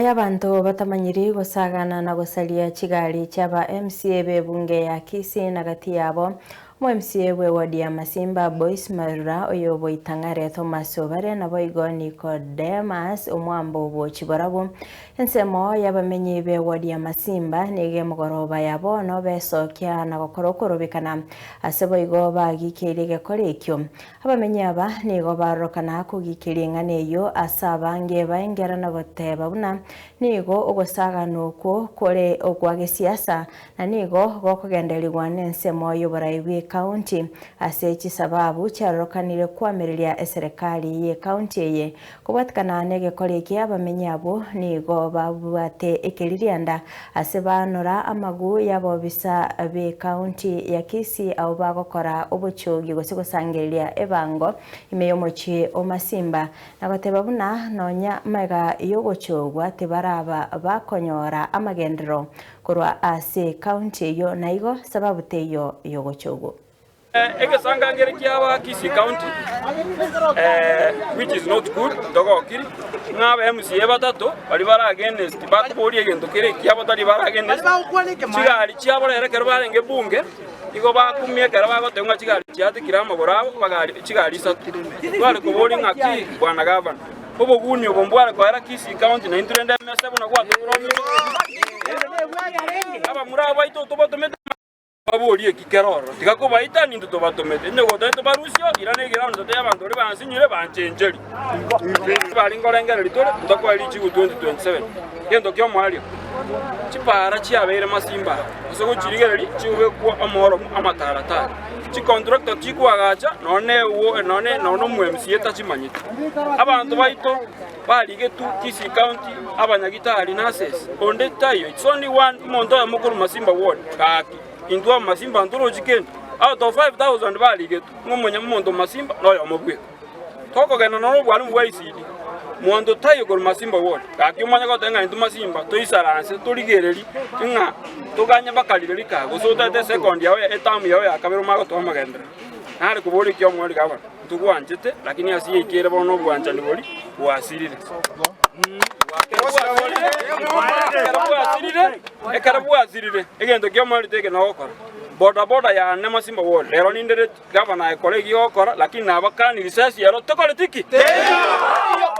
y'abanto batamanyiri gosagana na gosaria chigari chi'aba MCA b'ebunge ya Kisii na gati yabo Omo MCA bw'ewodi ya Masimba Boyce Marura oyo boitang'are Thomas Obare naboigo Nicodemus Omwambo bw'Ochiborabu. Ensemo y'abamenyi b'ewodi ya Masimba nigo emogoroba ya bono besokia na gokora okorobekana ase boigo bagikeirie egekora ekio. Abamenyi aba nigo barorokana kogikeria eng'ana eyio ase abange baengera na goteba buna nigo ogosaganwa okwo kore okwa gesiasa na nigo gokogenderigwa nensemo y'oborai bw'ecounty ase chisababu chiarorokanire koamereria eserekari y'ecounty eye. Kobwatikana negekora eke abamenyi abwo nigo babwate ekeririanda ase banora amagu y'abobisa b'ecounty ya Kisii abwo bagokora obochogi gose gosangereria ebango ime y'omochie o Masimba na goteba buna nonya magega y'ogochogwa tibaraba bakonyora amagenderero Korwa ase ekaunti eyio naigo sababu teiyo y'ogochogwa. Egesangangere kiaba Kisii County which is not good ntogokiri ng'a aba MCA batato baria bare against bakoboria egento kere ekiabo tari bare against chigari chiabo rero ekero barenge bunge igo bakumia ekero bagoteba ng'a chigari chiatekire amagoro abo bagari chigari isato. Tware koboria ng'aki bwana gavana. Oboguni obo mbware koera Kisii County na intwe rende emesa buna gwatokoromire. Abamura abo baito tobatomete baborie eki kere ororo. Tiga kobaita nintwe tobatomete. Onye gotari tobarusio, irana egeround totebie abanto baria bansinyire banchencheri. Bari nkorengereria tore ntokoe richigu 2027. Gento ki'omoerio, chipaara chiabeire masimba aa, ase gochirigereria chigobekwa omoromo amataratara. Chicontractor chikoagacha nonye nonye nonye omo MCA tachimanyeti. Abanto baito barigetwe Kisii County abanyagitari, nurses, onde taiyo. It's only one omonto oyomo korwa Masimba ward gaki intwe aba Masimba ntorochi kende. Out of 5000 barigetwe ng'a omonye omonto o Masimba noyomo bweka. Tokogenda nonye obwalimu bwa ECD monto taiyo korwa Masimba ward gaki omanye goteba ng'a intwe Masimba toisaranse torigererie ng'a toganye mpaka riria rikae gose otete esekondi yao etamu yao ya kabere omanye gotoa amagenderero. Nare koboria ekiombe omweri gavana, ntogwanchete lakini ase yaikire bono obwanchani boria bwasirire. Ekero bwasirire, ekero bwasirire, egento kia omweri teke nogokora. Boda boda yane Masimba ward, rero nindereti gavana aye kora eki ogokora lakini nabakani risasi ero tokoreti ki?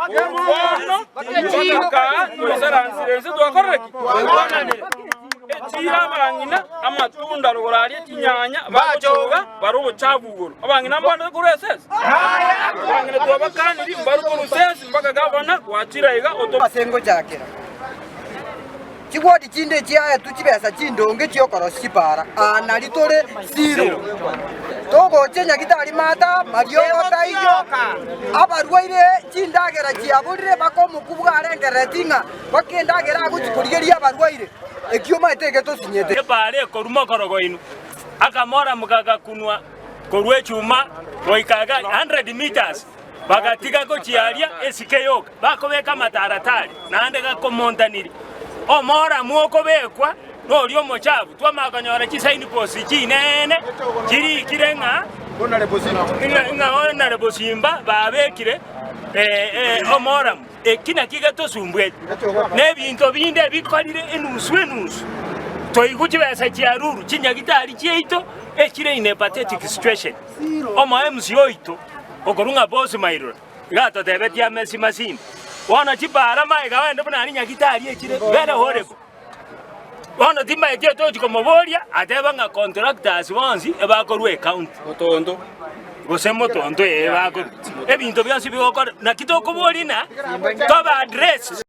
Bono mpaka toisaransire inse twakorire ki? Echiira abang'ina amatunda rogoro aria chinyanya bagochoga bare obochafu igoro. Abang'ina mbande korwa esese? Abang'ina twabakaniri mbare korwa esese mpaka gavana gwachire aiga oto Ase ngochakera chigwoti chinde chiaetwe chibesa chindonge chi'okorosia chipara, aa nari tore Silo. Togocha Nyagitari mata, mariogo taiyo, abarwaire chindagera chiaborire bakomokubwa arengerereti ng'a baka endagera agochia korigeria abarwaire, ekio omanyete egetosinyete. Epaara ekorwa mokorogo inwe, akamoramu gagakunwa korwa echuma goika iga 100 meters, bagatiga gochiaria esike yoka, bakobeka amataratari, naende gakomontanirie. Omoramu okobekwa noria omochafu, twamanya konyora chisign post chinene chirikire ng'a ng'a Honourable Simba babekire omoramu. Eki nakio getosumbuete, na ebinto binde bikorire enusu enusu. Toigwe chibesa chia ruru chinyagitari chiaito echire in a pathetic situation. Omo MC oito okorwa ng'a Boss Mairura iga atotebetie amesi masimba. Bono chipara magega ogende buna aria nyagitari echire very horrible. Bono timanyeti etochi komoboria ateba ng'a contractors bonsi ebakorwa ecounty. Motondo. Gose motondo ee bakorwa. Ebinto bionsi bigokora naki tokoboria ng'a tobe address.